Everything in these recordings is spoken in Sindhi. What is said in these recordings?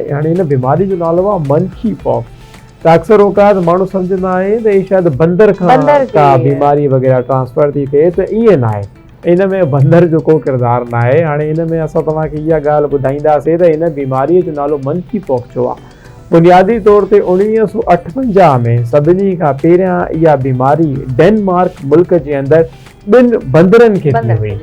هاڻي هن بيماري جو نالو آهي منڪي پاڪس ته اڪثر اوقات ماڻهو سمجهندا آهن ته هي شايد بندر کان ڪا بيماري وغيره ٽرانسفر ٿي ٿئي ته ائين ناهي ان ۾ بندر جو ڪو ڪردار ناهي. هاڻي ان ۾ اسان توهان کي اها ڳالهه ٻڌائينداسين ته هن بيماري جو نالو منڪي پاڪس ڇو آهي. بنيادي طور تي 1958 ۾ سڀني کان پهريان اها بيماري ڊينمارڪ ملڪ جي اندر ٻن بندرن کي ٿي هئي.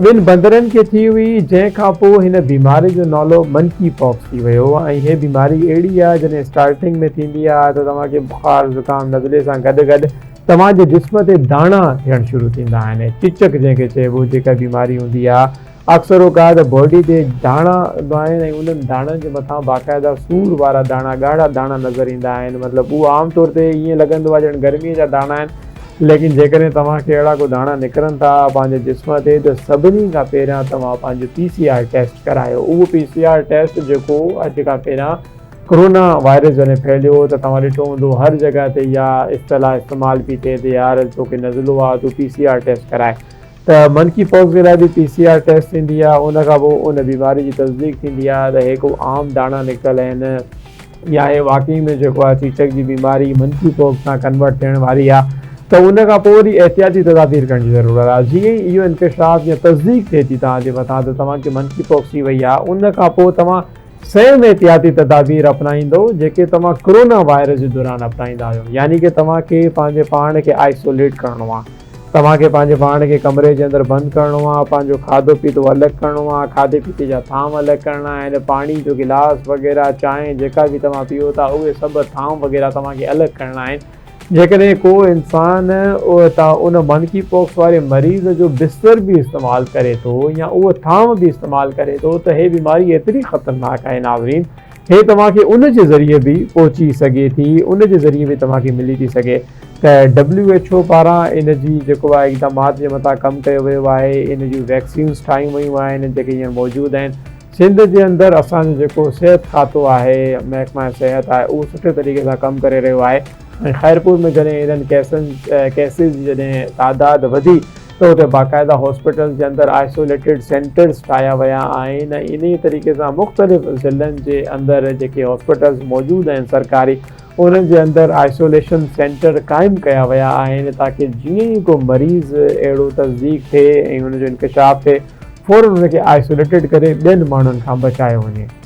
ٻن بندرن کي ٿي هئي جنهن کان پوء هن بيماري جو نالو منڪي پاڪس ٿي ويو ۽ هي بيماري اهڙي آهي جڏهن اسٽارٽنگ ۾ ٿيندي آهي ته توهان کي بخار زڪام نزلي سان گڏ گڏ توهان جي جسم تي داڻا ٿيڻ شروع ٿيندا آهن چچڪ جنهن کي چئبو جيڪا بيماري هوندي آهي اڪثر اوقات باڊي تي داڻا هوندا آهن ۽ انهن داڻن جي مٿان باقاعده سور وارا داڻا ڳاڙها داڻا نظر ايندا آهن مطلب اهو عام طور تي ائين لڳندو آهي ڄڻ گرمي جا داڻا آهن ليڪن جيڪڏهن توهان کي اهڙا ڪو داڻا نڪرن ٿا پنهنجي جسم تي ته سڀني کان پهريان توهان پنهنجو پي سي آر ٽيسٽ ڪرايو اهو پي سي آر ٽيسٽ جيڪو اڄ کان پهريان ڪرونا وائرس جڏهن ڦهليو ته توهان ڏٺو هوندو هر جڳهه تي اها اصطلاح استعمال پي ٿئي ته يار توکي نزلو آ تون پي سي آر ٽيسٽ ڪرائي ته منڪي پاڪس جي لاء به پي سي آر ٽيسٽ ٿيندي آ ان کان پوء ان بيماري جي تصديق ٿيندي آ ته هي ڪو عام داڻا نڪتل آهن يا هي واقعي ۾ جيڪو آهي چيچڪ جي بيماري منڪي پوڪس سان ڪنورٽ ٿيڻ واري آهي ته ان کان پوء وري احتياطي تدابير ڪرڻ جي ضرورت آهي جيئن ئي اهو انڪشاف يا تصديق ٿئي ٿي توهان جي مٿان ته توهان کي منڪي پوڪس ٿي وئي آهي ان کان پوء توهان سيم احتياطي تدابير اپنائيندو جيڪي توهان ڪرونا وائرس جي دوران اپنائيندا آهيو يعني ڪي توهان کي پنهنجي پاڻ کي آئسوليٽ ڪرڻو آهي توهان کي پنهنجي پاڻ کي ڪمري جي اندر بند ڪرڻو آهي، پنهنجو کاڌو پيتو الڳ ڪرڻو آهي، کاڌي پيتي جا ٿانو الڳ ڪرڻا آهن، پاڻي جو گلاس وغيره، چانهه جيڪا به توهان پيئو ٿا اهي سڀ ٿانو وغيره توهان کي الڳ ڪرڻا آهن. جيڪڏهن ڪو انسان ان منڪي پوڪس واري مريض جو بستر به استعمال ڪري ٿو يا اهو ٿانو به استعمال ڪري ٿو ته هي بيماري ايتري خطرناڪ آهي ناظرين هي توهان کي ان جي ذريعي به پهچي سگهي ٿي ان جي ذريعي به توهان کي ملي ٿي سگهي ته ڊبليو ايڇ او پاران ان جي جيڪو آهي اقدامات جي مٿان ڪم ڪيو ويو آهي ان جون ويڪسينز ٺاهيون ويون آهن جيڪي هينئر موجود آهن سنڌ جي اندر اسان جو جيڪو صحت کاتو آهي محڪمه صحت آهي اهو سٺي طريقي سان ڪم ڪري رهيو آهي ۽ خيرپور ۾ جڏهن انهن ڪيسن ڪيسز جي جڏهن تعداد وڌي ته اتي باقاعده هاسپيٽلز جي اندر آئسوليٽيڊ سينٽرز ٺاهيا ويا آهن ۽ انهي طريقي سان مختلف ضلعن جي اندر جيڪي هاسپيٽلز موجود آهن سرڪاري انهن جي اندر آئسوليشن سينٽر قائم ڪيا ويا آهن تاڪه جيئن ئي ڪو مريض اهڙو تصديق ٿئي ۽ ان جو انڪشاف ٿئي فورن ان کي آئسوليٽيڊ ڪري ٻين ماڻهن کان بچايو وڃي.